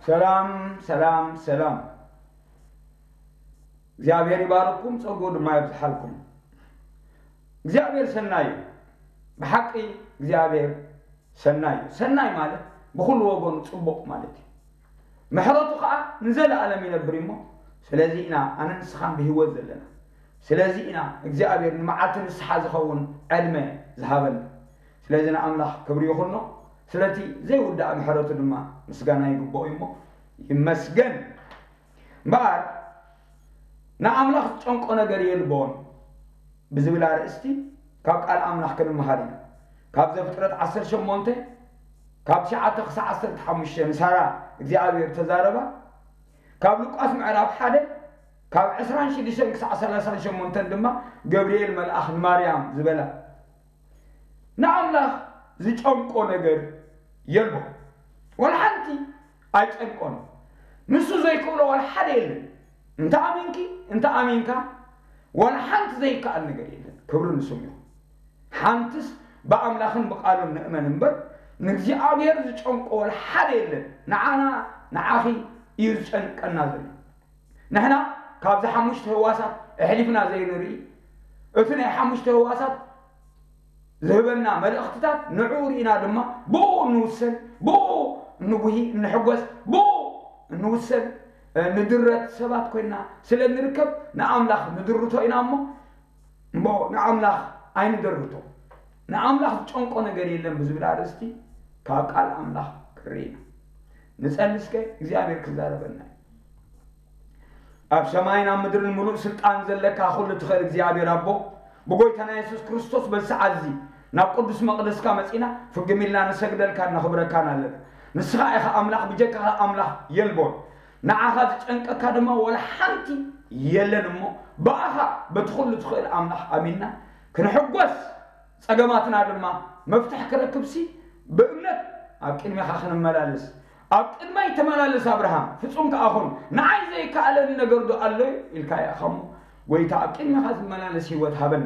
ሰላም ሰላም ሰላም። እግዚኣብሔር ይባርኩም፣ ጸጉ ድማ ይብዝሓልኩም። እግዚኣብሔር ሰናይ እዩ። ብሓቂ እግዚኣብሔር ሰናይ እዩ። ሰናይ ማለት ብኹሉ ወገኑ ጽቡቕ ማለት እዩ። ምሕረቱ ኸዓ ንዘለኣለም ይነብር እሞ፣ ስለዚ ኢና ኣነ ንስኻን ብህይወት ዘለና። ስለዚ ኢና እግዚኣብሔር ንመዓልቲ ንስሓ ዝኸውን ዕድመ ዝሃበና። ስለዚ ንኣምላኽ ክብሪ ይኹኖ። ስለቲ ዘይውዳእ ምሕረቱ ድማ ምስጋና ይግብኦ እዩ እሞ ይመስገን። እምበኣር ንኣምላኽ ዝጨንቆ ነገር የልቦን ብዝብል ኣርእስቲ ካብ ቃል ኣምላኽ ክንመሃር ኢና። ካብ ዘፍጥረት ዓሰርተ ሸሞንተ ካብ ትሽዓተ ክሳዕ ዓሰርተ ሓሙሽተ ንሳራ እግዚኣብሔር ተዛረባ። ካብ ሉቃስ ምዕራፍ ሓደ ካብ ዕስራን ሽዱሽተን ክሳዕ ሰላሳን ሸሞንተን ድማ ገብርኤል መልኣኽ ንማርያም ዝበላ። ንኣምላኽ ዝጨንቆ ነገር የልቦ። ወላ ሓንቲ ኣይጨንቆን። ንሱ ዘይክእሎ ወላ ሓደ የለን። እንተ ኣሚንኪ እንተ ኣሚንካ ወላ ሓንቲ ዘይከኣል ነገር የለን። ክብሪ ንስሙ ይኹን። ሓንትስ ብኣምላኽን ብቓሉን ንእመን እምበር ንእግዚኣብሔር ዝጨንቆ ወላ ሓደ የለን። ንዓና ንዓኺ እዩ ዝጨንቀና ዘሎ። ንሕና ካብዚ ሓሙሽተ ህዋሳት ኣሕሊፍና ዘይንርኢ፣ እቲ ናይ ሓሙሽተ ህዋሳት ዝህበና መልእኽትታት ንዕኡ ርኢና ድማ ብኡ እንውሰን፣ ብኡ እንጉሂ፣ እንሕጎስ፣ ብኡ እንውሰን፣ ንድረት ሰባት ኮይና ስለ እንርከብ ንኣምላኽ ንድርቶ ኢና እሞ እሞ ንኣምላኽ ኣይንደርቶ። ንኣምላኽ ዝጨንቆ ነገር የለን ብዝብል ኣርእስቲ ካብ ቃል ኣምላኽ ክርኢ ኢና። ንጸሊ እስከ እግዚኣብሔር ክዛረበና እዩ። ኣብ ሰማይን ኣብ ምድርን ምሉእ ስልጣን ዘለካ ኩሉ ትኽእል እግዚኣብሔር ኣቦ ብጎይታና የሱስ ክርስቶስ በዚ ሰዓት እዚ ናብ ቅዱስ መቕደስካ መጺና ፍግም ኢልና ንሰግደልካን ነኽብረካን ኣለና። ንስኻ ኢኻ ኣምላኽ፣ ብጀካኻ ኣምላኽ የልቦን። ንዓኻ ዝጨንቀካ ድማ ወላ ሓንቲ የለን እሞ ብኣኻ በቲ ኩሉ ትኽእል ኣምላኽ ኣሚንና ክንሕጎስ ጸገማትና ድማ መፍትሕ ክረክብሲ ብእምነት ኣብ ቅድሜኻ ክንመላለስ። ኣብ ቅድመይ ተመላለስ ኣብርሃም፣ ፍጹም ከኣ ኹን፣ ንዓይ ዘይከኣለኒ ነገር ዶ ኣሎ ኢልካዮ ኢኻ እሞ፣ ጎይታ ኣብ ቅድሜኻ ዝመላለስ ህይወት ሃበኒ።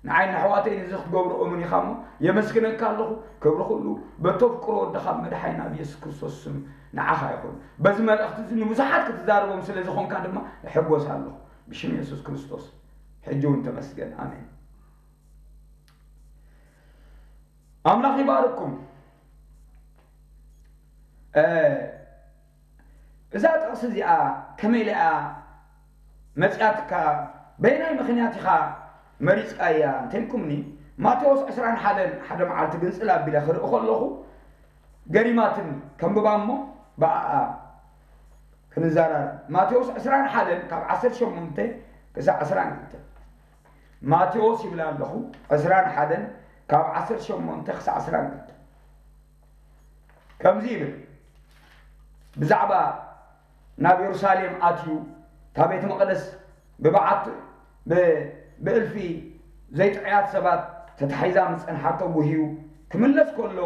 ንዓይ ንኣሕዋተይ ነዚ ክትገብሮ እሙን ኢኻ እሞ፣ የመስግነካ ኣለኹ። ክብሪ ኩሉ በተፍቅሮ ወድኻ መድሓይና ብየሱስ ክርስቶስ ስም ንዓኻ ይኹን። በዚ መልእኽቲ እዚ ንብዙሓት ክትዛረቦም ስለ ዝኾንካ ድማ እሕጎስ ኣለኹ። ብሽም የሱስ ክርስቶስ ሕጂ እውን ተመስገን። ኣሜን። ኣምላኽ ይባርኩም። እ፣ እዛ ጥቕሲ እዚኣ ከመይ ኢላ እያ መጺኣትካ? በየናይ ምኽንያት ኢኻ መሪጽካያ እንተኢልኩምኒ፣ ማቴዎስ ዕስራን ሓደን ሓደ መዓልቲ ግንጽል ኣቢለ ክርኢ ከለኹ ገሪማትኒ። ከንብባ እሞ ብኣኣ ክንዘራረብ። ማቴዎስ ዕስራን ሓደን ካብ ዓሰርተ ሸሞንተ ክሳዕ ዕስራን ክልተ። ማቴዎስ ይብል ኣለኹ፣ ዕስራን ሓደን ካብ ዓሰርተ ሸሞንተ ክሳዕ ዕስራን ክልተ። ከምዚ ይብል፣ ብዛዕባ ናብ የሩሳሌም ኣትዩ፣ እታ ቤተ መቕደስ ብበዓት-፣ ብ-፣ ብእልፊ ዘይጥዑያት ሰባት ተታሒዛ ምስ ጸንሓቶ ጉህዩ ክምለስ ከሎ፣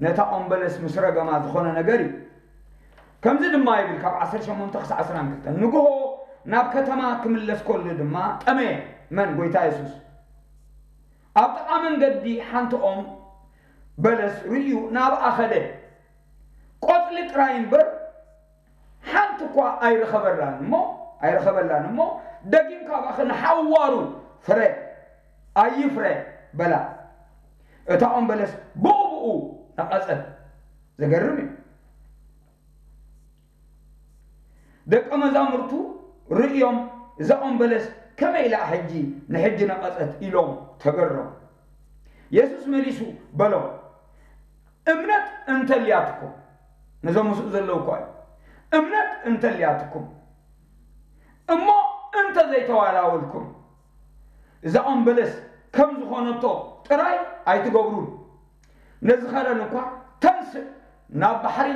ነታ ኦም በለስ ምስ ረገማ ዝኾነ ነገር እዩ። ከምዚ ድማ ይብል፣ ካብ ዓሰርተ ሸሞንተ ክሳዕ ዕስራን ክልተን፣ ንግሆ ናብ ከተማ ክምለስ ከሎ ድማ ጠመየ። መን? ጎይታ የሱስ። ኣብ ጥቓ መንገዲ ሓንቲ ኦም በለስ ርእዩ ናብኣ ኸደ። ቆጽሊ ጥራይ እምበር ሓንቲ እኳ ኣይረኸበላን እሞ፣ ኣይረኸበላን እሞ፣ ደጊም ካባኺ ንሓዋሩ ፍረ ኣይፍረ በላ። እታ ኦም በለስ ብኡ ብኡ ነቐጸት። ዘገርም እዩ። ደቀ መዛሙርቱ ርእዮም፣ "እዛ ኦም በለስ ከመይ ኢላ ሕጂ ንሕጂ ነቐጸት?" ኢሎም ተገረሙ። የሱስ መሊሱ በሎም፣ "እምነት እንተልያትኩም"፣ ነዞም ምስኡ ዘለዉ እኳ እዩ፣ "እምነት እንተልያትኩም እሞ እንተ ዘይተዋላወልኩም፣ እዛ ኦም በለስ ከም ዝኾነቶ ጥራይ ኣይትገብሩን። ነዚ ኸረን እኳ፣ 'ተንስእ፣ ናብ ባሕሪ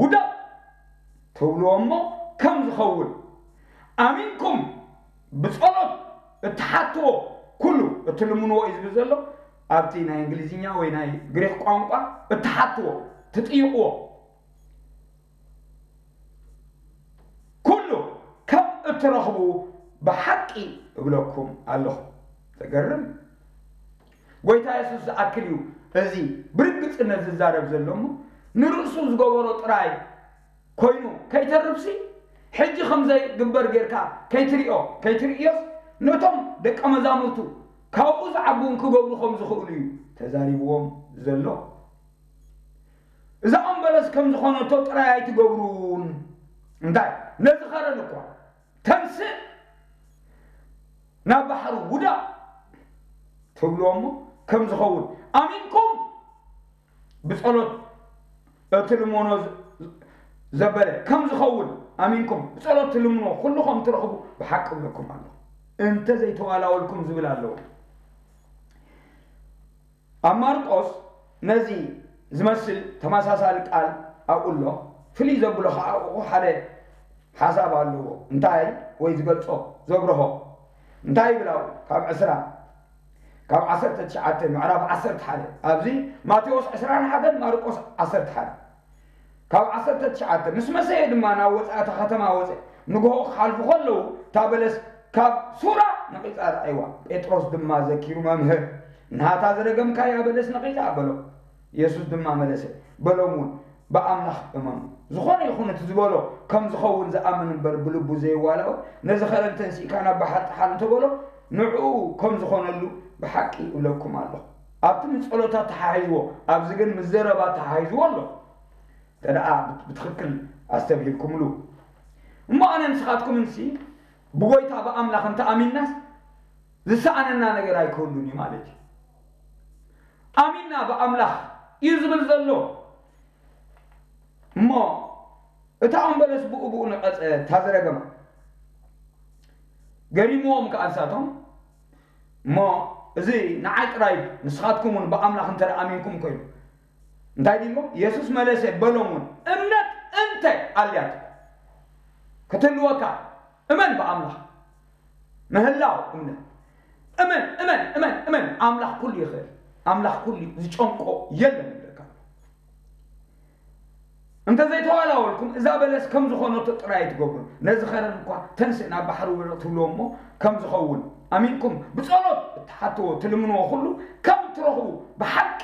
ውደቕ' ትብልዎ እሞ ከም ዝኸውን፣ ኣሚንኩም ብጸሎት እትሓትዎ ኩሉ"፣ እትልምንዎ እዩ ዝብል ዘሎ፣ ኣብቲ ናይ እንግሊዝኛ ወይ ናይ ግሪክ ቋንቋ፣ እትሓትዎ፣ ትጥይቕዎ ኩሉ ከም እትረኽቡ ብሓቂ እብለኩም ኣለኹ። ዘገርም! ጎይታ የሱስ ዝኣክል እዩ እዚ ብርግጽነት ዝዛረብ ዘሎ እሞ፣ ንርእሱ ዝገበሮ ጥራይ ኮይኑ ከይተርፍሲ፣ ሕጂ ከም ዘይግበር ጌርካ ከይትሪኦ፣ ከይትርእዮስ፣ ነቶም ደቀ መዛሙርቱ ካብኡ ዝዓብውን ክገብሩ ከም ዝኽእሉ እዩ ተዛሪብዎም ዘሎ። እዛ ኦም በለስ ከም ዝኾነቶ ጥራይ ኣይትገብሩን። እንታይ? ነዚ ኸረን እኳ፣ "ተንስእ፣ ናብ ባሕሪ ውዳቕ" ትብልዎ እሞ ከም ዝኸውን ኣሚንኩም ብጸሎት እቲ ልመኖ ዘበለ ከም ዝኸውን ኣሚንኩም ብጸሎት ትልምኖ ኩሉ ከም ትረኽቡ ብሓቂ እብለኩም ኣለኹ። እንተ ዘይተዋላወልኩም ዝብል ኣለዎ። ኣብ ማርቆስ ነዚ ዝመስል ተመሳሳሊ ቃል ኣብኡ ኣሎ። ፍልይ ዘብሎ ኸዓ ኣብኡ ሓደ ሓሳብ ኣለዎ። እንታይ? ወይ ዝገልጾ፣ ዘብርሆ። እንታይ ይብል ኣብኡ? ካብ ዕስራ፣ ካብ ዓሰርተ ትሽዓተ፣ ምዕራፍ ዓሰርተ ሓደ። ኣብዚ ማቴዎስ ዕስራን ሓደን ማርቆስ ዓሰርተ ሓደ። ካብ ዓሰርተ ትሽዓተ፣ ምስ መሰየ ድማ ናብ ወጻኢ እታ ከተማ ወጸ። ንግሆ ክሓልፉ ከለዉ፣ እታ በለስ ካብ ሱራ ነቒጻ ረኣይዋ። ጴጥሮስ ድማ ዘኪሩ፣ "መምህር፣ ንሃታ ዝረገምካያ በለስ ነቒጻ?" በሎ። የሱስ ድማ መለሰ፣ በሎም እውን፣ "ብኣምላኽ እመኑ። ዝኾነ ይኹን እቲ ዝበሎ ከም ዝኸውን ዝኣምን እምበር፣ ብልቡ ዘይዋላወል፣ ነዚ ኸረን ተንሲእካ ናብ ባሕሪ ጥሓል እንተበሎ፣ ንዕኡ ከም ዝኾነሉ ብሓቂ እብለኩም ኣለኹ።" ኣብቲ ምስ ጸሎታ ተሓሒዝዎ፣ ኣብዚ ግን ምስ ዘረባ ተሓሒዝዎ ኣሎ። እንተ ደኣ ብት-፣ ብትኽክል ኣስተብሂልኩምሉ። እሞ ኣነ ንስኻትኩምንሲ ብጎይታ ብኣምላኽ እንተ ኣሚንናስ ዝሰኣነና ነገር ኣይክህሉን እዩ ማለት እዩ። ኣሚንና ብኣምላኽ እዩ ዝብል ዘሎ። እሞ እታ ኦም በለስ ብኡ ብኡ ነቐጸ፣ እታ ዝረገማ። ገሪምዎም ከኣ ንሳቶም፣ እሞ እዚ ንዓይ ጥራይ፣ ንስኻትኩም እውን ብኣምላኽ እንተ ደኣ ኣሚንኩም ኮይኑ። እንታይ ድሞ? የሱስ መለሰ በሎም እውን፣ "እምነት እንተ ኣልያትኩም ክትህልወካ፣ እመን ብኣምላኽ ምህላው እምነት። እመን፣ እመን፣ እመን፣ እመን፣ ኣምላኽ ኩሉ ይኽእል። ኣምላኽ ኩሉ እዩ፣ ዝጨንቆ የለን" ይብለካ። "እንተ ዘይተዋላወልኩም፣ እዛ በለስ ከም ዝኾነቶ ጥራይ ኣይትገብሩ። ነዚ ኸረን እኳ፣ 'ተንስእ፣ ናብ ባሕሪ ውደቕ' ትብልዎ እሞ፣ ከም ዝኸውን ኣሚንኩም ብጸሎት እትሓትዎ፣ ትልምንዎ ኩሉ ከም እትረኽቡ ብሓቂ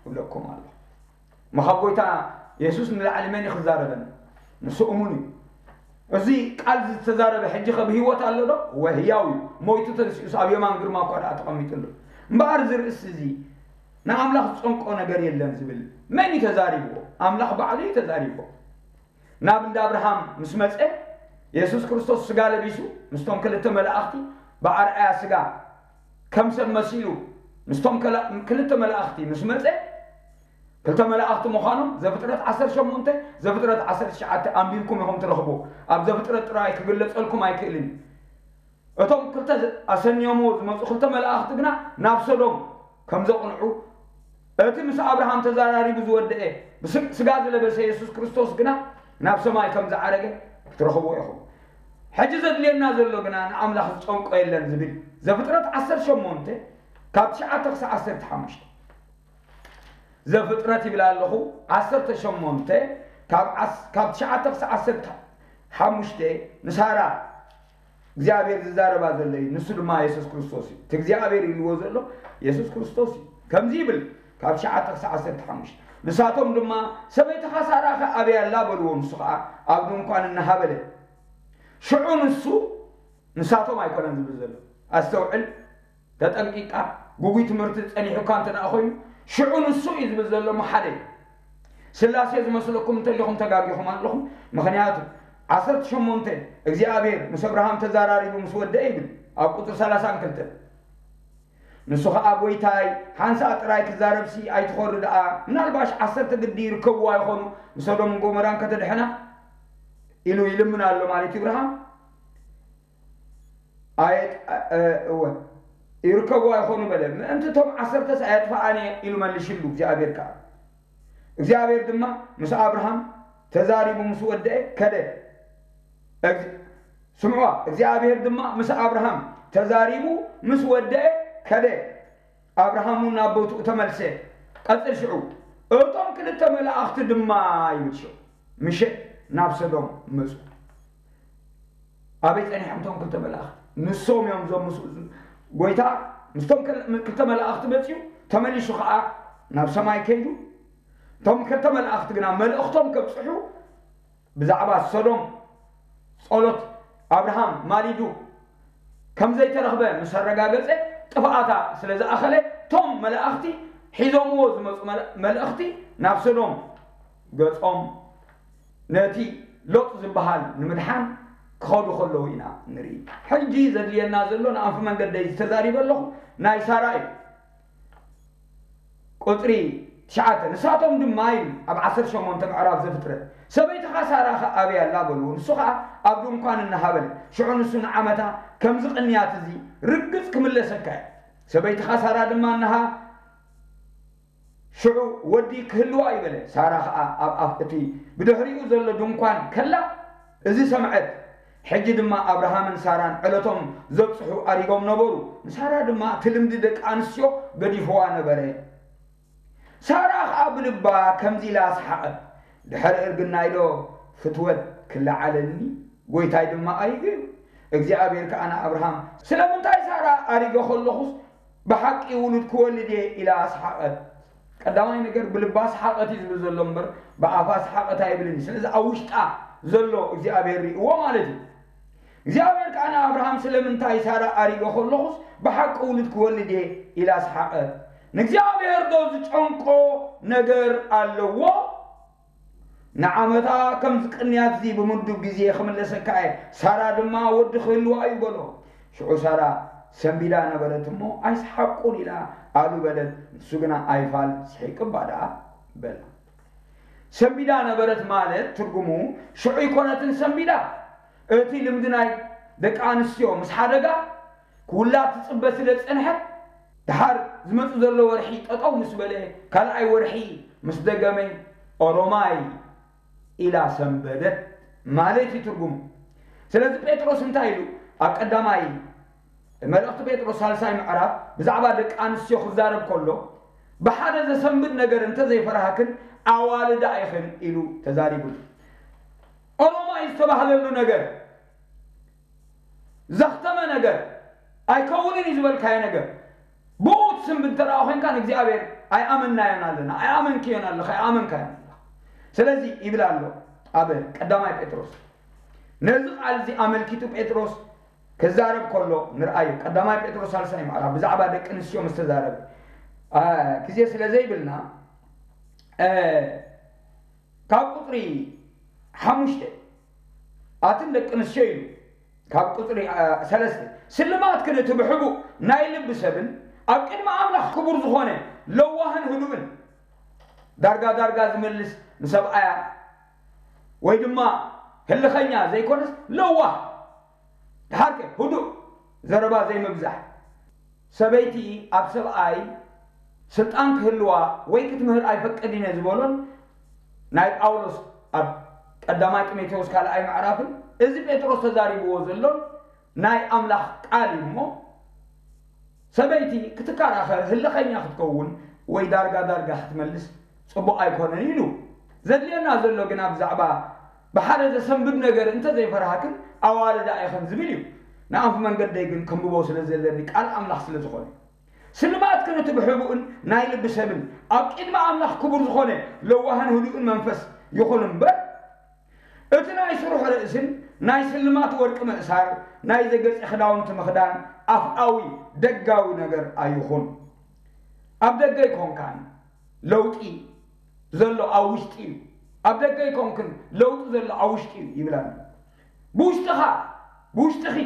እብለኩም ኣለኹ።" እሞ ካብ ጎይታ የሱስ ንላዕሊ መን እዩ ክዛረበና? ንሱ እሙን እዩ። እዚ ቃል እዚ ዝተዛረበ ሕጂ ከ ብህይወት ኣሎ ዶ? እወ፣ ህያው እዩ። ሞይቱ ተንሲኡስ ኣብ የማን ግርማ እኳ ደኣ ተቐሚጡ ኣሎ። እምበኣር እዚ ርእሲ እዚ ንኣምላኽ ዝጨንቆ ነገር የለን ዝብል መን እዩ ተዛሪብዎ? ኣምላኽ ባዕሉ እዩ ተዛሪብዎ። ናብ እንዳ ኣብርሃም ምስ መጸ፣ የሱስ ክርስቶስ ስጋ ለቢሱ ምስቶም ክልተ መላእኽቲ ብኣርኣያ ስጋ ከም ሰብ መሲሉ ምስቶም ከላ-፣ ክልተ መላእኽቲ ምስ መጸ፣ ክልተ መላእኽቲ ምዃኖም ዘፍጥረት ዓሰርተ ሸሞንተ፣ ዘፍጥረት ዓሰርተ ትሽዓተ ኣንቢብኩም ኢኹም ትረኽቡ። ኣብ ዘፍጥረት ጥራይ ክግለጸልኩም ኣይክእልን እዩ። እቶም ክልተ ኣሰንዮምዎ ዝመጹ ክልተ መላእኽቲ ግና ናብ ሰዶም ከም ዘቕንዑ፣ እቲ ምስ ኣብርሃም ተዛራሪቡ ዝወደኤ ብስግ-፣ ስጋ ዝለበሰ የሱስ ክርስቶስ ግና ናብ ሰማይ ከም ዝዓረገ ክትረኽብዎ ኢኹም። ሕጂ ዘድልየና ዘሎ ግና ንኣምላኽ ዝጨንቆ የለን ዝብል ዘፍጥረት ዓሰርተ ሸሞንተ ካብ ትሽዓተ ክሳብ ዓሰርተ ሓሙሽተ። ዘፍጥረት ይብል ኣለኹ፣ ዓሰርተ ሸሞንተ ካብ ዓስ-፣ ካብ ትሽዓተ ክሳብ ዓሰርተ ሓሙሽተ ንሳራ እግዚኣብሔር ዝዛረባ ዘሎ እዩ። ንሱ ድማ የሱስ ክርስቶስ እዩ። እቲ እግዚኣብሔር ኢልዎ ዘሎ የሱስ ክርስቶስ እዩ። ከምዚ ይብል፣ ካብ ትሽዓተ ክሳብ ዓሰርተ ሓሙሽተ፣ ንሳቶም ድማ፣ "ሰበይትኻ ሳራኸ ኣበይ ኣላ?" በልዎ። ንሱ ኸዓ፣ "ኣብ ድንኳን እናሃ" በለ። ሽዑ ንሱ፣ ንሳቶም ኣይኮነን ዝብል ዘሎ። ኣስተውዕል፣ ተጠንቂቃ፣ ግጉይ ትምህርቲ ጸኒሑካ እንተ ደኣ ኮይኑ፣ ሽዑ ንሱ እዩ ዝብል ዘሎ እሞ ሓደ እዩ። ስላሴ ዝመስለኩም እንተሊኹም ተጋጊኹም ኣለኹም። ምኽንያቱ፣ ዓሰርተ ሸሞንተ እግዚኣብሔር ምስ ኣብርሃም ተዛራሪቡ ምስ ወደአ ይብል ኣብ ቁጽሪ ሰላሳን ክልተን። ንሱ ኸኣ፣ "ጐይታይ፣ ሓንሳእ ጥራይ ክዛረብሲ ኣይትኾሪ ደኣ፣ ምናልባሽ ዓሰርተ ግዲ ይርከብዋ ይኾኑ፣ ንሰዶምን ጎሞራን ከተድሕና?" ኢሉ ይልምን ኣሎ ማለት እዩ ኣብርሃም። ኣየጥ-፣ እ-፣ እወ፣ ይርከብዋ ይኾኑ በለ። "ምእንቲ እቶም ዓሰርተስ ኣየጥፍኣን እየ" ኢሉ መልሽሉ እግዚኣብሔር ከኣ። እግዚኣብሔር ድማ ምስ ኣብርሃም ተዛሪቡ ምስ ወደአ ከደ። እግ-፣ ስምዕዋ፣ እግዚኣብሔር ድማ ምስ ኣብርሃም ተዛሪቡ ምስ ወደአ ከደ። ኣብርሃም እውን ናብ ቦትኡ ተመልሰ። ቀጽል ሽዑ፣ እቶም ክልተ መላእኽቲ ድማ ይብል ሽዑ፣ ምሸት ናብ ሰዶም መጹ። ኣበይ ጸኒሖም እቶም ክልተ መላእኽቲ? ንሶም እዮም እዞም ምስ-፣ ጎይታ ምስቶም ክል-፣ ክልተ መላእኽቲ መጺኡ፣ ተመሊሱ ኸኣ ናብ ሰማይ ከይዱ፣ እቶም ክልተ መላእኽቲ ግና መልእኽቶም ከብጽሑ ብዛዕባ ሶዶም ጸሎት ኣብርሃም ማሊዱ ከም ዘይተረኽበ ምስ ኣረጋገጸ፣ ጥፍኣታ ስለ ዝኣኸለ፣ እቶም መላእኽቲ ሒዞምዎ ዝመጹ መል-፣ መልእኽቲ ናብ ሶዶም ገጾም ነቲ ሎጥ ዝበሃል ንምድሓን ክኸዱ ከለዉ ኢና ንርኢ። ሕጂ ዘድልየና ዘሎ ንኣንፊ መንገደይ ዝተዛሪበ ኣለኹ ናይ ሳራ እዩ። ቁጽሪ ትሽዓተ፣ ንሳቶም ድማ ኢሉ ኣብ ዓሰርተ ሸሞንተ ምዕራፍ ዘፍጥረት፣ "ሰበይትኻ ሳራ ኸ ኣበይ ኣላ?" በልዎ። ንሱ ኸኣ፣ "ኣብ ድንኳን እንሃ" በለ። ሽዑ ንሱ ንዓመታ፣ "ከምዚ ቅንያት እዚ ርግጽ ክምለሰካ እየ። ሰበይትኻ ሳራ ድማ እንሃ ሽዑ ወዲ ክህልዋ እዩ" በለ። ሳራ ኸኣ ኣብ ኣፍ እቲ ብድሕሪኡ ዘሎ ድንኳን ከላ እዚ ሰምዐት። ሕጂ ድማ ኣብርሃምን ሳራን ዕለቶም ዘብጽሑ ኣሪጎም ነበሩ። ንሳራ ድማ እቲ ልምዲ ደቂ ኣንስትዮ ገዲፍዋ ነበረ። ሳራ ኸኣ ብልባ ከምዚ ኢላ ሰሓቐት፣ "ድሕሪ እርግናይዶ ፍትወት ክለዓለኒ? ጎይታይ ድማ ኣይግዩ። እግዚኣብሔር ከኣ ንኣብርሃም፣ 'ስለምንታይ ሳራ ኣሪገ ከለኹስ ብሓቂ ውሉድ ክወልድ እየ?' ኢላ ሰሓቐት።" ቀዳማይ ነገር ብልባ ሰሓቐት እዩ ዝብል ዘሎ እምበር ብኣፋ ሰሓቐት ኣይብልን እዩ። ስለዚ ኣብ ውሽጣ ዘሎ እግዚኣብሔር ርእይዎ ማለት እዩ። እግዚኣብሔር ከኣ ንኣብርሃም፣ "ስለምንታይ ሳራ ኣሪገ ከለኹስ ብሓቂ ውሉድ ክወልድ እየ?" ኢላ ሰሓቐት። ንእግዚኣብሔር ዶ ዝጨንቆ ነገር ኣለዎ? ንዓመታ ከምዚ ቅንያት እዚ ብምዱብ ግዜ ክምለሰካ እየ፣ ሳራ ድማ ወዲ ክህልዋ እዩ በሎ። ሽዑ ሳራ ሰንቢዳ ነበረት እሞ፣ "ኣይሰሓቅኩን" ኢላ ኣሉ በለት። ንሱ ግና "ኣይፋል፣ ስሒቂ እባ ደኣ" በላ። ሰንቢዳ ነበረት ማለት ትርጉሙ ሽዑ ኣይኮነትን ሰንቢዳ። እቲ ልምዲ ናይ ደቂ ኣንስትዮ ምስ ሓደጋ ክውላድ ትጽበ ስለ ዝጸንሐት፣ ድሓር ዝመጽእ ዘሎ ወርሒ ጠጠው ምስ በለ፣ ካልኣይ ወርሒ ምስ ደገመ፣ ኦሮማይ ኢላ ሰንበደት ማለት እዩ ትርጉሙ። ስለዚ ጴጥሮስ እንታይ ኢሉ? ኣብ ቀዳማይ መልእኽቲ ጴጥሮስ ሳልሳይ ምዕራፍ ብዛዕባ ደቂ ኣንስትዮ ክዛረብ ከሎ፣ "ብሓደ ዘሰንብድ ነገር እንተዘይፈራህክን ኣዋልዳ ኢኽን" ኢሉ ተዛሪቡሉ። ኦሮማይ ዝተባህለሉ ነገር፣ ዘኽተመ ነገር፣ ኣይከውንን እዩ ዝበልካዮ ነገር፣ ብኡ ትስንብድ እንተ ደኣ ኮይንካ፣ ንእግዚኣብሔር ኣይኣመንናዮን ኣለና፣ ኣይኣመንክዮን ኣለኻ፣ ኣይኣመንካዮን ኣለኻ። ስለዚ ይብል ኣሎ ኣብ ቀዳማይ ጴጥሮስ፣ ነዚ ቃል እዚ ኣመልኪቱ ጴጥሮስ ክዛረብ ከሎ ንርኣዮ። ቀዳማይ ጴጥሮስ ሳልሳይ ምዕራፍ ብዛዕባ ደቂ ኣንስትዮ ምስ ተዛረበ፣ አ፣ ግዜ ስለ ዘይብልና፣ አ፣ ካብ ቁጽሪ ሓሙሽተ፣ ኣትን ደቂ ኣንስትዮ ኢሉ፣ ካብ ቁጽሪ፣ አ፣ ሰለስተ፣ ስልማትክን እቲ ብሕቡእ ናይ ልቢ ሰብን ኣብ ቅድሚ ኣምላኽ ክቡር ዝኾነ ለዋህን ህዱእን፣ ዳርጋ ዳርጋ ዝመልስ ንሰብኣያ ወይ ድማ ህልኸኛ ዘይኮነስ ለዋህ፣ ድሓርከ ህዱእ፣ ዘረባ ዘይምብዛሕ፣ ሰበይቲ ኣብ ሰብኣይ ስልጣን ክህልዋ ወይ ክትምህር ኣይፈቅድን እየ ዝበሎን ናይ ጳውሎስ ኣብ ቀዳማይ ጢሞቴዎስ ካልኣይ ምዕራፍን እዚ ጴጥሮስ ተዛሪብዎ ዘሎን ናይ ኣምላኽ ቃል እዩ እሞ፣ ሰበይቲ ክትከራኸር፣ ህልኸኛ ክትከውን ወይ ዳርጋ ዳርጋ ክትመልስ ጽቡቕ ኣይኮነን ኢሉ። ዘድልየና ዘሎ ግና ብዛዕባ ብሓደ ዘሰንብድ ነገር እንተ ዘይፈራህክን ኣዋልዳ ኢኽን ዝብል እዩ። ንኣንፊ መንገደይ ግን ከንብቦ ስለ ዘለኒ ቃል ኣምላኽ ስለ ዝኾነ። ስልማትክን እቲ ብሕቡእን ናይ ልቢ ሰብን ኣብ ቅድሚ ኣምላኽ ክቡር ዝኾነ ለዋህን ህዱእን መንፈስ ይኹን እምበር፣ እቲ ናይ ስሩሕ ርእስን ናይ ስልማት ወርቂ ምእሳር፣ ናይ ዘገጸ ክዳውንቲ ምኽዳን ኣፍኣዊ ደጋዊ ነገር ኣይኹን። ኣብ ደገ ኣይኮንካን ለውጢ ዘሎ ኣብ ውሽጢ እዩ። ኣብ ደገ ኣይኮንክን ለውጢ ዘሎ ኣብ ውሽጢ እዩ ይብላኒ። ብውሽጥኻ፣ ብውሽጥኺ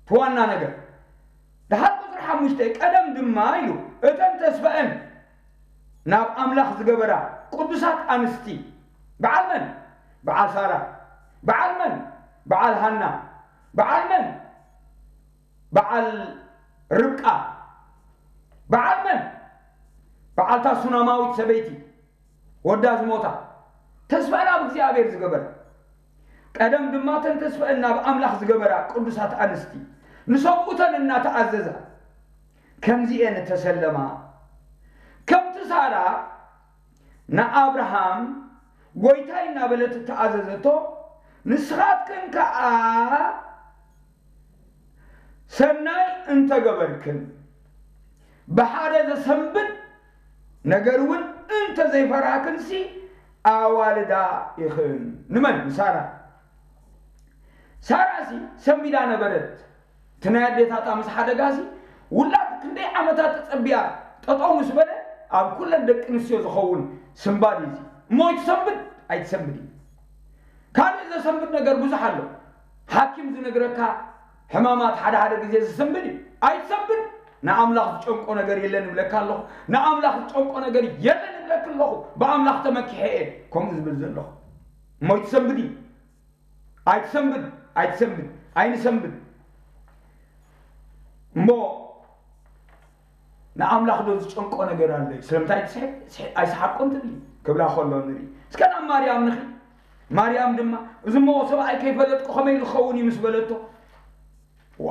እቲ ዋና ነገር። ደሓር ቁጽሪ ሓሙሽተ፣ ቀደም ድማ ኢሉ እተን ተስፈአን ናብ ኣምላኽ ዝገበራ ቅዱሳት ኣንስቲ፣ በዓል መን? በዓል ሳራ። በዓል መን? በዓል ሃና። በዓል መን? በዓል ርብቃ። በዓል መን? በዓልታ ሱናማዊት ሰበይቲ፣ ወዳ ዝሞታ። ተስፋ ናብ እግዚኣብሔር ዝገበረ። ቀደም ድማ እተን ተስፈአን ናብ ኣምላኽ ዝገበራ ቅዱሳት ኣንስቲ፣ ንሰብኡተን እናተኣዘዛ፣ ከምዚኤን እተሰለማ። ከምቲ ሳራ ንኣብርሃም ጎይታይ እናበለት እተኣዘዘቶ፣ ንስኻትክን ከኣ ሰናይ እንተገበርክን፣ ብሓደ ዘሰንብድ ነገር እውን እንተ ዘይፈራህክንሲ፣ ኣዋልዳ ኢኽን። ንመን? ንሳራ። ሳራሲ ሰንቢዳ ነበረት። እቲ ናይ ኣዴታታ ምስ ሓደጋሲ ውላድ ክንደይ ዓመታት ተጸቢያ ጠጠው ምስ በለ ኣብ ኩለን ደቂ ኣንስትዮ ዝኸውን ስንባድ እዩ እዚ። እሞ ይትሰንብድ ኣይትሰንብድ እዩ። ካልእ ዘሰንብድ ነገር ብዙሕ ኣሎ። ሓኪም ዝነግረካ ሕማማት ሓደ ሓደ ግዜ ዝሰንብድ እዩ። ኣይትሰንብድ። ንኣምላኽ ዝጨንቆ ነገር የለን እብለካ ኣለኹ። ንኣምላኽ ዝጨንቆ ነገር የለን እብለክ ኣለኹ። ብኣምላኽ ተመኪሐ እየ ከምኡ ዝብል ዘለኹ። እሞ ይትሰንብድ እዩ። ኣይትሰንብድ ኣይትሰንብድ ኣይንሰንብድ። እሞ ንኣምላኽ ዶ ዝጨንቆ ነገር ኣሎ እዩ? ስለምንታይ ትስሕቅ? ስሕ- ኣይሰሓቅኩን ትብሊ ክብላ ከሎ ንርኢ። እስከ ናብ ማርያም ንኺ። ማርያም ድማ እዚ እሞ ሰብኣይ ከይፈለጥኩ ከመይ ዝኸውን እዩ ምስ በለቶ፣ ዋ፣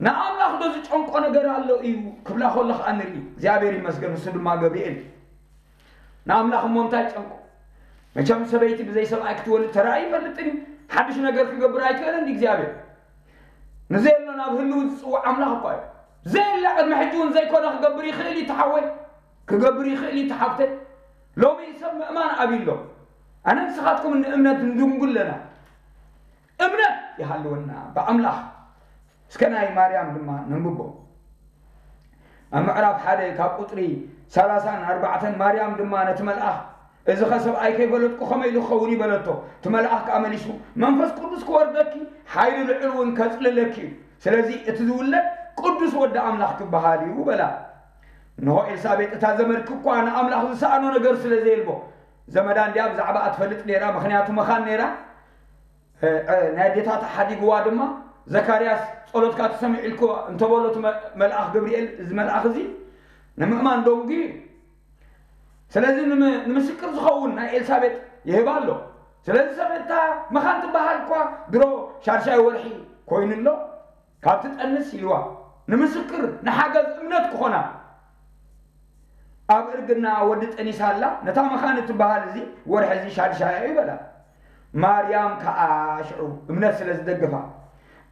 ንኣምላኽ ዶ ዝጨንቆ ነገር ኣሎ እዩ ክብላ ከሎ ከዓ ንርኢ። እግዚኣብሔር ይመስገን፣ እሱ ድማ ገብርኤል። ንኣምላኽ እሞ እንታይ ጨንቆ? መቸም ሰበይቲ ብዘይ ሰብኣይ ክትወልድ ተራእዩ ይፈልጥን እዩ። ሓድሽ ነገር ክገብር ኣይክእልን ድዩ እግዚኣብሔር? ንዘየሎ ናብ ህልው ዝፅውዕ ኣምላኽ እኳ እዩ። ዘየለ ቅድሚ ሕጂ እውን ዘይኮነ ክገብር ይኽእል እዩ ተሓወይ፣ ክገብር ይኽእል እዩ ተሓፍተይ። ሎሚ ሰብ ምእማን ኣብይ ኣሎ። ኣነ ንስኻትኩም ንእምነት ንድንጉ ኣለና። እምነት ይሃልወና ብኣምላኽ። እስከ ናይ ማርያም ድማ ነንብቦ። ኣብ ምዕራፍ ሓደ ካብ ቁፅሪ ሰላሳን ኣርባዕተን፣ ማርያም ድማ ነቲ መልኣኽ፣ እዚ ኸ ሰብኣይ ከይፈለጥኩ ከመይ ኢሉ ክኸውን እዩ በለቶ። እቲ መልኣኽ ከኣ መሊሱ፣ መንፈስ ቅዱስ ክወርደኪ፣ ሓይሊ ልዑል እውን ከጽልለኪ እዩ። ስለዚ እቲ ዝውለድ ቅዱስ ወዲ ኣምላኽ ክበሃል እዩ በላ። እንሆ ኤልሳቤጥ እታ ዘመድኪ እኳ ንኣምላኽ ዝሰኣኖ ነገር ስለ ዘየልቦ፣ ዘመዳ እንድያ ብዛዕባኣ ትፈልጥ ነይራ፣ ምኽንያቱ መኻን ነይራ። እ፣ እ፣ ናይ ኣዴታታ ሓዲግዋ ድማ፣ ዘካርያስ ጸሎትካ ተሰሚዑ ኢልክዎ እንተበሎ እቲ መ-፣ መልኣኽ ገብርኤል፣ እዚ መልኣኽ እዚ ንምእማን ደንጉዩ እዩ። ስለዚ ንም-፣ ንምስክር ዝኸውን ናይ ኤልሳቤጥ ይህባ ኣሎ። ስለዚ ሰበታ መኻን ትበሃል እኳ ድሮ ሻድሻይ ወርሒ ኮይኑ ኣሎ፣ ካብ ትጠንስ ኢልዋ። ንምስክር፣ ንሓገዝ እምነት ክኾና። ኣብ እርግና ወዲ ጠኒሳ ኣላ፣ ነታ መኻን እትበሃል እዚ ወርሒ እዚ ሻድሻያ እዩ በላ። ማርያም ከኣ ሽዑ እምነት ስለ ዝደግፋ፣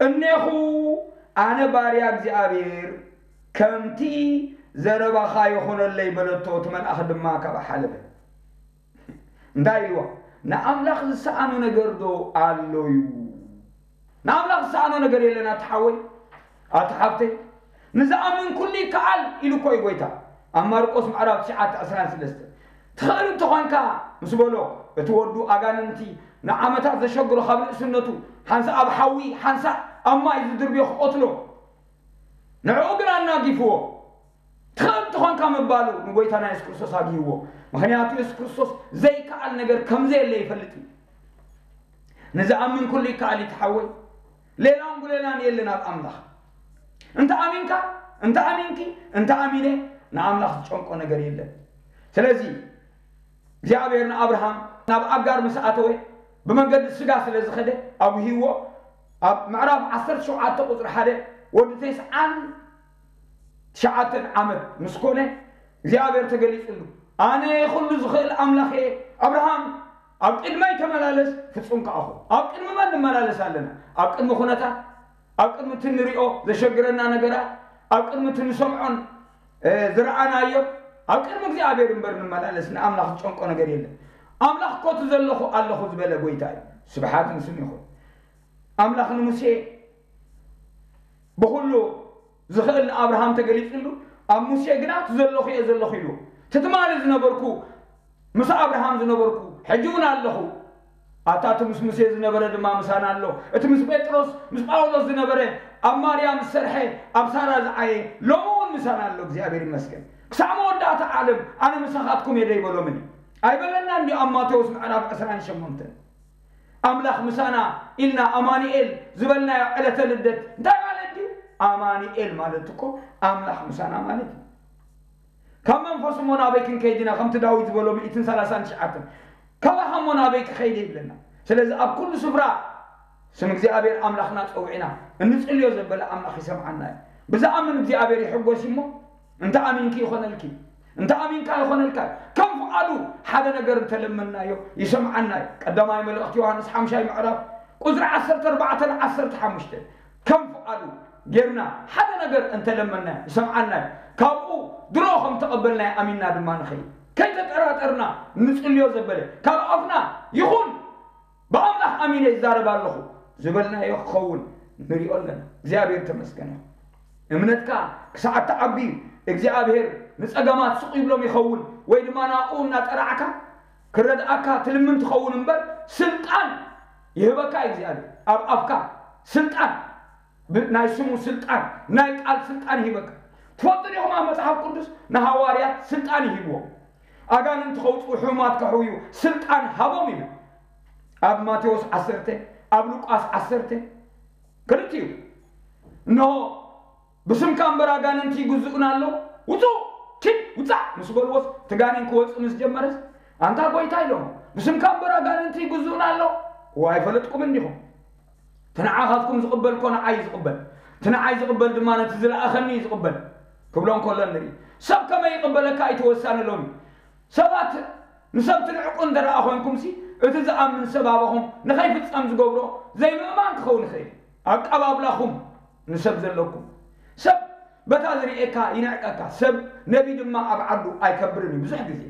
እኔኹ ኣነ ባርያ እግዚኣብሔር፣ ከምቲ ዘረባኻ ይኹነለይ በለቶ፣ እቲ መልኣኽ ድማ ካብኣ ሓለፈ። እንታይ ኢልዋ? ንኣምላኽ ዝሰኣኖ ነገር ዶ ኣሎ እዩ? ንኣምላኽ ዝሰኣኖ ነገር የለን ኣቲ ሓወይ፣ ኣቲ ሓፍተይ። ንዝኣምን ኩሉ ይከኣል ኢሉ እኮ እዩ ጎይታ። ኣብ ማርቆስ ምዕራፍ ትሽዓተ ዕስራን ሰለስተን። ትኽእል እንተኾንካ ምስ በሎ፣ እቲ ወዱ ኣጋንንቲ ንዓመታት ዘሸግሮ ካብ ንእስነቱ፣ ሓንሳእ ኣብ ሓዊ፣ ሓንሳእ ኣብ ማይ ዝድርብዮ ክቐትሎ። ንዕኡ ግን ኣናጊፍዎ። ትኽእል እንተኾንካ ምባሉ ንጎይታና የሱስ ክርስቶስ ኣግሂዎ። ምኽንያቱ የሱስ ክርስቶስ ዘይከኣል ነገር ከም ዘየለ ይፈልጥ እዩ። ንዝኣምን ኩሉ ይከኣል እዩ፣ ተሓወይ። ሌላውን ጉሌላን የለን ኣብ ኣምላኽ። እንተ ኣሚንካ፣ እንተ ኣሚንኪ፣ እንተ ኣሚነ፣ ንኣምላኽ ዝጨንቆ ነገር የለን። ስለዚ እግዚኣብሔር ንኣብርሃም ናብ ኣጋር ምስ ኣተወ፣ ብመንገዲ ስጋ ስለ ዝኸደ ኣጉሂዎ። ኣብ ምዕራፍ ዓሰርተ ሸውዓተ ቁፅሪ ሓደ፣ ወዲ ተስዓን ትሽዓተን ዓመት ምስ ኮነ እግዚኣብሔር ተገሊፅሉ፣ ኣነ ኩሉ ዝኽእል ኣምላኽ እየ፣ ኣብርሃም ኣብ ቅድመይ ተመላለስ፣ ፍጹም ከኣ ኩን። ኣብ ቅድሚ መን ንመላለስ ኣለና? ኣብ ቅድሚ ኩነታት፣ ኣብ ቅድሚ እቲ ንሪኦ ዘሸግረና ነገራት፣ ኣብ ቅድሚ እቲ ንሰምዖን እ፣ ዝረኣናዮ ኣብ ቅድሚ እግዚኣብሔር እምበር ንመላለስ፣ ንኣምላኽ ዝጨንቆ ነገር የለን። ኣምላኽ እኮ እቲ ዘለኹ ኣለኹ ዝበለ ጎይታ እዩ። ስብሓት ንስም ይኹን። ኣምላኽ ንሙሴ ብኹሉ ዝኽእል ንኣብርሃም ተገሊጽሉ፣ ኣብ ሙሴ ግና እቲ ዘለኹ እየ ዘለኹ ኢሉ። እቲ ትማሊ ዝነበርኩ ምስ ኣብርሃም ዝነበርኩ፣ ሕጂ እውን ኣለኹ። ኣታ እቲ ምስ ሙሴ ዝነበረ ድማ ምሳና ኣሎ። እቲ ምስ ጴጥሮስ፣ ምስ ጳውሎስ ዝነበረ፣ ኣብ ማርያም ዝሰርሐ፣ ኣብ ሳራ ዝዓየ፣ ሎሚ እውን ምሳና ኣሎ። እግዚኣብሔር ይመስገን። ክሳዕ መወዳእታ ዓለም ኣነ ምሳኻትኩም እየ ዶ ኣይበሎምን እዩ? ኣይበለና እንድዩ ኣብ ማቴዎስ ምዕራፍ ዕስራን ሸሞንተን? ኣምላኽ ምሳና ኢልና ኣማኑኤል ዝበልናዮ ዕለተ ልደት እንታይ ማለት ድዩ? ኣማኑኤል ማለት እኮ ኣምላኽ ምሳና ማለት እዩ። ካብ መንፈስ እሞ ናበይ ክንከይድ ኢና? ከምቲ ዳዊት ዝበሎ ሚእትን ሰላሳን ትሽዓተን፣ ካባኻ እሞ ናበይ ክኸይድ ይብለና። ስለዚ ኣብ ኩሉ ስፍራ ስም እግዚኣብሔር ኣምላኽና ጸዊዕና እንጽልዮ ዘበለ ኣምላኽ ይሰምዓና እዩ። ብዝኣምን እግዚኣብሔር ይሕጎስ እሞ፣ እንተ ኣሚንኪ ይኾነልኪ፣ እንተ ኣሚንካ ይኾነልካ። ከም ፍቓዱ ሓደ ነገር እንተለመንናዮ ይሰምዓና እዩ። ቀዳማይ መልእኽቲ ዮሃንስ ሓምሻይ ምዕራፍ ቁጽሪ ዓሰርተ ኣርባዕተን ዓሰርተ ሓሙሽተን። ከም ፍቓዱ ጌርና ሓደ ነገር እንተለመንና ይሰምዓና እዩ። ካብኡ ድሮ ከም ተቐበልናዮ ኣሚንና ድማ ንኸይድ። ከይተጠራጠርና ንጽልዮ ዘበለ፣ ካብ ኣፍና ይኹን ብኣምላኽ ኣሚነ ይዛረብ ኣለኹ ዝበልናዮ ክኸውን ንሪኦ ኣለና። እግዚኣብሔር ተመስገን ይኹን። እምነትካ ክሳዕ እትዓቢ እግዚኣብሔር ንጸገማት ስቕ ይብሎም ይኸውን፣ ወይ ድማ ናብኡ እናጠራዕካ ክረድኣካ ትልምን ትኸውን እምበር፣ ስልጣን ይህበካ እግዚኣብሔር። ኣብ ኣፍካ ስልጣን፣ ብ-፣ ናይ ስሙ ስልጣን፣ ናይ ቃል ስልጣን ይህበካ። ትፈልጡ ዲኹም? ኣብ መጽሓፍ ቅዱስ ንሃዋርያት ስልጣን ይህብዎም። ኣጋንንቲ ከውፅኡ፣ ሕሙማት ከሕውዩ ስልጣን ሃቦም እዩ። ኣብ ማቴዎስ ዓሰርተ፣ ኣብ ሉቃስ ዓሰርተ ክልቲኡ፣ እንሆ ብስምካ እምበር ኣጋንንቲ ይግዝኡና ኣለዉ፣ ውፁ፣ ኪድ፣ ውፃእ ምስ በልዎስ፣ እቲ ጋኔን ክወፅእ ምስ ጀመረስ፣ ኣንታ ጐይታ ኢሎም፣ ብስምካ እምበር ኣጋንንቲ ይግዝኡና ኣለዉ፣ እወ ኣይፈለጥኩምን ዲኹም? እቲ ንዓኻትኩም ዝቕበል እኮ ንዓይ እዩ ዝቕበል፣ እቲ ንዓይ ዝቕበል ድማ ነቲ ዝለኣኸኒ እዩ ዝቕበል ክብሎ እንከሎ ንርኢ። ሰብ ከመይ ይቕበለካ እዩ እቲ ወሳኒ ሎሚ። ሰባት ንሰብ ትንዕቁ እንተ ደኣ ኾንኩምሲ፣ እቲ ዝኣምን ሰብ ኣባኹም ንኸይፍጸም ዝገብሮ ዘይምእማን ክኸውን ይኽእል እዩ። ኣቀባብላኹም ንሰብ ዘለኩም። ሰብ በታ ዝርእየካ ይንዕቀካ፣ ሰብ ነቢ ድማ ኣብ ዓዱ ኣይከብርን እዩ ብዙሕ ግዜ።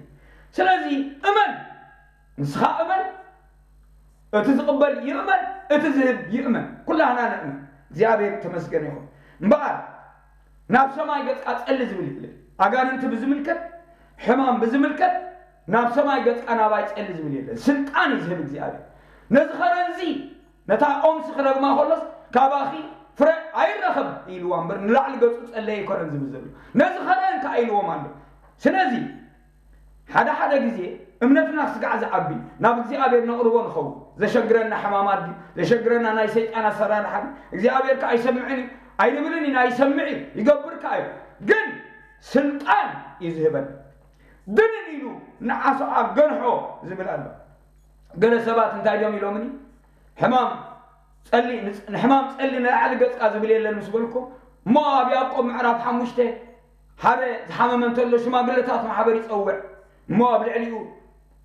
ስለዚ እመን፣ ንስኻ እመን፣ እቲ ዝቕበል ይእመን፣ እቲ ዝህብ ይእመን። ኩላህና ንእመን። እግዚኣብሔር ተመስገን ይኹን። እምበኣር ናብ ሰማይ ገጽካ ጸሊ ዝብል የለን። ኣጋንንቲ ብዝምልከት፣ ሕማም ብዝምልከት ናብ ሰማይ ገጽካ ናባይ ጸሊ ዝብል የለን። ስልጣን እዩ ዝህብ እግዚኣብሔር። ነዚ ኸረንዚ፣ ነታ ኦምሲ ክረግማ ከሎስ ካባኺ ፍረ ኣይረኸብ ኢልዋ እምበር ንላዕሊ ገጹ ጸለየ ኣይኮነን ዝብል ዘሎ። ነዚ ኸረን ከኣ ኢልዎም ኣሎ። ስለዚ ሓደ ሓደ ግዜ እምነትና ክስጋዕ ዝዓቢ ናብ እግዚኣብሔር ነቕርቦ ንኸውን። ዘሸግረና ሕማማት ድዩ? ዘሸግረና ናይ ሰይጣን ኣሰራርሓ ድዩ? እግዚኣብሔር ከኣ ኣይሰምዕን እዩ ኣይንብልን ኢና። ይሰምዕ እዩ፣ ይገብር ከኣ እዩ። ግን ስልጣን እዩ ዝህበን። ድንን ኢሉ ንዓሶ ኣገንሖ ዝብል ኣሎ። ገለ ሰባት እንታይ ድዮም ኢሎምኒ? ሕማም ጸሊ፣ ንጽ-፣ ንሕማም ጸሊ ንላዕሊ ገጽካ ዝብል የለን ምስ በልኩ፣ እሞ ኣብ ያዕቆብ ምዕራፍ ሓሙሽተ ሓደ ዝሓመመ እንተሎ ሽማግለታት ማሕበር ይጸውዕ፣ እሞ ኣብ ልዕሊኡ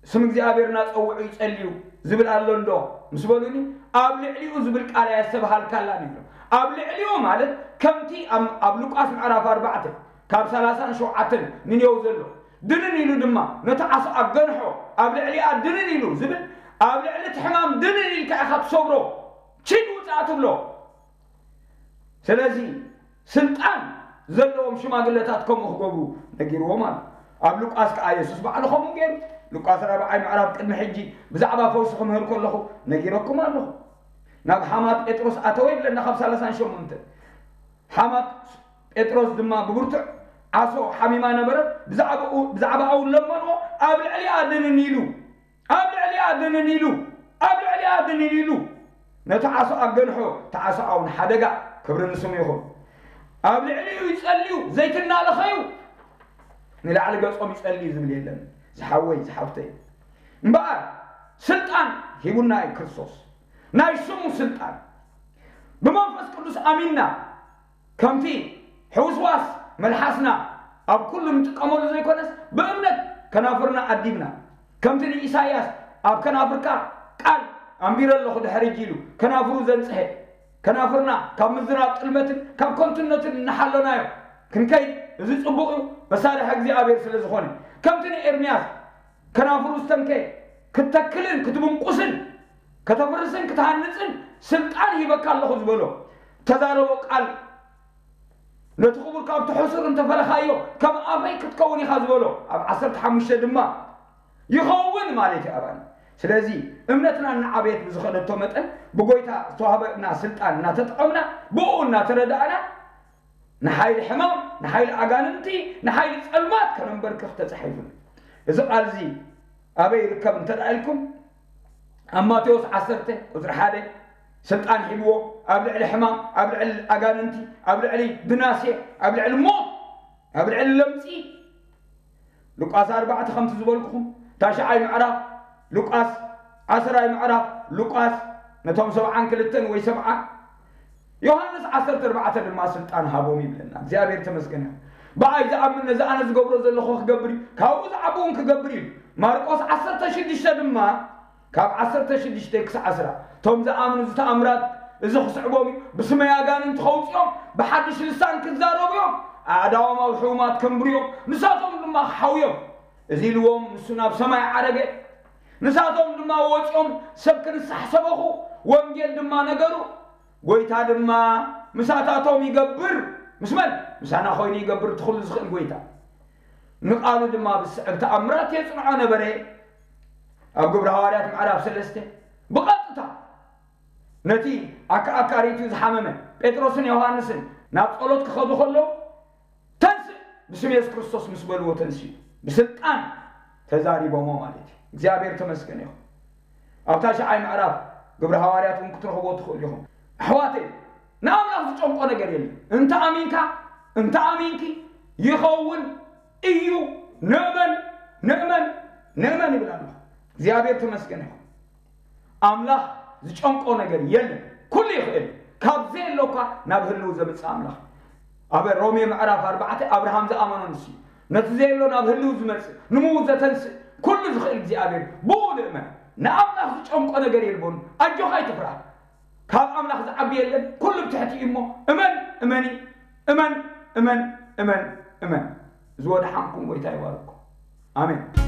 ስም እግዚኣብሔር እናጸውዑ ይጸልዩ ዝብል ኣሎ እንዶ ምስ በሉኒ፣ ኣብ ልዕሊኡ ዝብል ቃል ኣየስተብሃልካላን ይብሎ። ኣብ ልዕሊኡ ማለት ከምቲ ኣብ፣ ኣብ ሉቃስ ምዕራፍ ኣርባዕተ ካብ ሰላሳን ሸውዓተን ንኔው ዘሎ፣ ድንን ኢሉ ድማ ነቲ ዓሶ ኣገንሖ፣ ኣብ ልዕሊኣ ድንን ኢሉ ዝብል፣ ኣብ ልዕሊ እቲ ሕማም ድንን ኢልካ ኢኻ ትሰብሮ፣ ኪድ ውጻእ ትብሎ። ስለዚ ስልጣን ዘለዎም ሽማግለታት ከምኡ ክገብሩ ነጊርዎም ኣሎ። ኣብ ሉቃስ ከኣ የሱስ ባዕሉ ከምኡ ገይሩ። ሉቃስ ራብዓይ ምዕራፍ ቅድሚ ሕጂ ብዛዕባ ፈውሲ ክምህር ከለኹ ነጊረኩም ኣለኹ። ናብ ሓማት ጴጥሮስ ኣተወ ይብለና ካብ ሰላሳን ሸሞንተ። ሓማት ጴጥሮስ ድማ ብብርቱዕ ዓሶ ሓሚማ ነበረት። ብዛዕባኡ፣ ብዛዕባኣ እውን ለመንዎ፣ ኣብ ልዕሊኣ ድንን ኢሉ፣ ኣብ ልዕሊኣ ድንን ኢሉ፣ ኣብ ልዕሊኣ ድንን ኢሉ። ነቲ ዓሶ ኣገንሖ፣ እቲ ዓሶ እውን ሓደጋ፣ ክብሪ ንስሙ ይኹን። ኣብ ልዕሊኡ ይጸልዩ፣ ዘይትናለኸዩ፣ ንላዕሊ ገጾም ይጸልዩ ዝብል የለን። ዝሓወይ፣ ዝሓፍተይ። እምበኣር፣ ስልጣን ሂቡና እዩ ክርስቶስ። ናይ ስሙ ስልጣን። ብመንፈስ ቅዱስ ኣሚንና፣ ከምቲ ሕውስዋስ መልሓስና ኣብ ኩሉ ንጥቀመሉ ዘይኮነስ፣ ብእምነት ከናፍርና ኣዲብና። ከምቲ ንኢሳይያስ ኣብ ከናፍርካ ቃል ኣንቢረ ኣለኹ ድሕሪ ሕጂ ኢሉ፣ ከናፍሩ ዘንጽሀ፣ ከናፍርና ካብ ምዝራብ ጥልመትን ካብ ከንቱነትን እናሓለናዮ ክንከይድ፣ እዚ ጽቡቕ እዩ፣ መሳርሒ እግዚኣብሔር ስለ ዝኾነ። ከምቲ ንኤርምያስ ከናፍሩ ዝተንከየ፣ ክትተክልን ክትብንቁስን፣ ከተፍርስን ክትሃንጽን ስልጣን ሂበካ ኣለኹ ዝበሎ፣ ተዛረቦ ቃል፣ ነቲ ክቡር ካብቲ ሕሱር እንተፈለኻዮ፣ ከም ኣፈይ ክትከውን ኢኻ ዝበሎ። ኣብ ዓሰርተ ሓሙሽተ ድማ ይኸውን ማለት እዩ ኣባና። ስለዚ እምነትና እናዓበየት ብዝኸደቶ መጠን፣ ብጎይታ ዝተዋህበና ስልጣን እናተጠቐምና፣ ብኡ እናተረዳእና፣ ንሓይሊ ሕማም፣ ንሓይሊ ኣጋንንቲ፣ ንሓይሊ ጸልማት ከነንበርክኽ ተጻሒፉ። እዚ ቃል እዚ ኣበይ ይርከብ እንተ ደኣ ኢልኩም፣ ኣብ ማቴዎስ ዓሰርተ ቁጽሪ ሓደ፣ ስልጣን ሂብዎ ኣብ ልዕሊ ሕማም፣ ኣብ ልዕሊ ኣጋንንቲ፣ ኣብ ልዕሊ ድናሴ፣ ኣብ ልዕሊ ሞት፣ ኣብ ልዕሊ ለምጺ። ሉቃስ ኣርባዕተ ከምቲ ዝበልኩኹም፣ ታሽዓይ ምዕራፍ፣ ሉቃስ ዓስራይ ምዕራፍ፣ ሉቃስ ነቶም ሰብዓን ክልተን ወይ ሰብዓ፣ ዮሃንስ ዓሰርተ ኣርባዕተ ድማ ስልጣን ሃቦም ይብለና። እግዚኣብሔር ተመስገን ይኹን። ብኣይ ዝኣምን ነዚ ኣነ ዝገብሮ ዘለኹ ክገብር እዩ፣ ካብኡ ዝዓቢ እውን ክገብር እዩ። ማርቆስ ዓሰርተ ሽዱሽተ ድማ ካብ ዓሰርተ ሽዱሽተ ክሳዕ ዓስራ፣ እቶም ዝኣምኑ እዚ ተኣምራት እዚ ክስዕቦም እዩ፣ ብስመይ ኣጋንንቲ ከውፅኦም፣ ብሓድሽ ልሳን ክዛረቡ እዮም፣ ኣእዳዎም ኣብ ሕሙማት ከንብሩ እዮም፣ ንሳቶም ድማ ክሓውዮም። እዚ ኢልዎም ንሱ ናብ ሰማይ ዓረገ። ንሳቶም ድማ ወፂኦም ሰብ ክንሳሕ ሰበኹ፣ ወንጌል ድማ ነገሩ። ጎይታ ድማ ምሳታቶም ይገብር። ምስ መን? ምሳና ኮይኑ ይገብር፣ እቲ ኩሉ ዝኽእል ጎይታ። ንቃሉ ድማ ብስዕብ ተኣምራት የፅንዖ ነበረ። ኣብ ግብረ ሃዋርያት ምዕራፍ ሰለስተ ብቐጥታ ነቲ ኣካኣካሪቱ ዝሓመመ ጴጥሮስን ዮሃንስን ናብ ጸሎት ክኸዱ ከለዉ፣ "ተንስእ፣ ብስም የሱስ ክርስቶስ" ምስ በልዎ ተንሲኡ። ብስልጣን ተዛሪቦሞ ማለት እዩ። እግዚኣብሔር ተመስገን ይኹን። ኣብ ታሽዓይ ምዕራፍ ግብረ ሃዋርያት እውን ክትረኽቦ ትኽእሉ ኢኹም። ኣሕዋተይ፣ ንኣምላኽ ዝጨንቆ ነገር የለን። እንተ ኣሚንካ፣ እንተ ኣሚንኪ፣ ይኸውን እዩ። ንእመን፣ ንእመን፣ ንእመን ይብል ኣለኹ። እግዚኣብሔር ተመስገን ይኹን። ኣምላኽ ዝጨንቆ ነገር የለን። ኩሉ ይኽእል። ካብ ዘየሎካ ናብ ህልው ዘምጽእ ኣምላኽ። ኣብ ሮሜ ምዕራፍ ኣርባዕተ ኣብርሃም ዝኣመኖ ንሱ እዩ። ነቲ ዘየሎ ናብ ህልው ዝመጽእ፣ ንምዉት ዘተንስእ፣ ኩሉ ዝኽእል እግዚኣብሔር ብኡ ንእመን። ንኣምላኽ ዝጨንቆ ነገር የልቦን። ኣጆኻ ኣይትፍርሃ። ካብ ኣምላኽ ዝዓቢ የለን። ኩሉ ብትሕቲ እዩ እሞ እመን፣ እመኒ፣ እመን፣ እመን፣ እመን፣ እመን። ዝወደሓንኩም ጎይታ ይባርኩም። ኣሜን።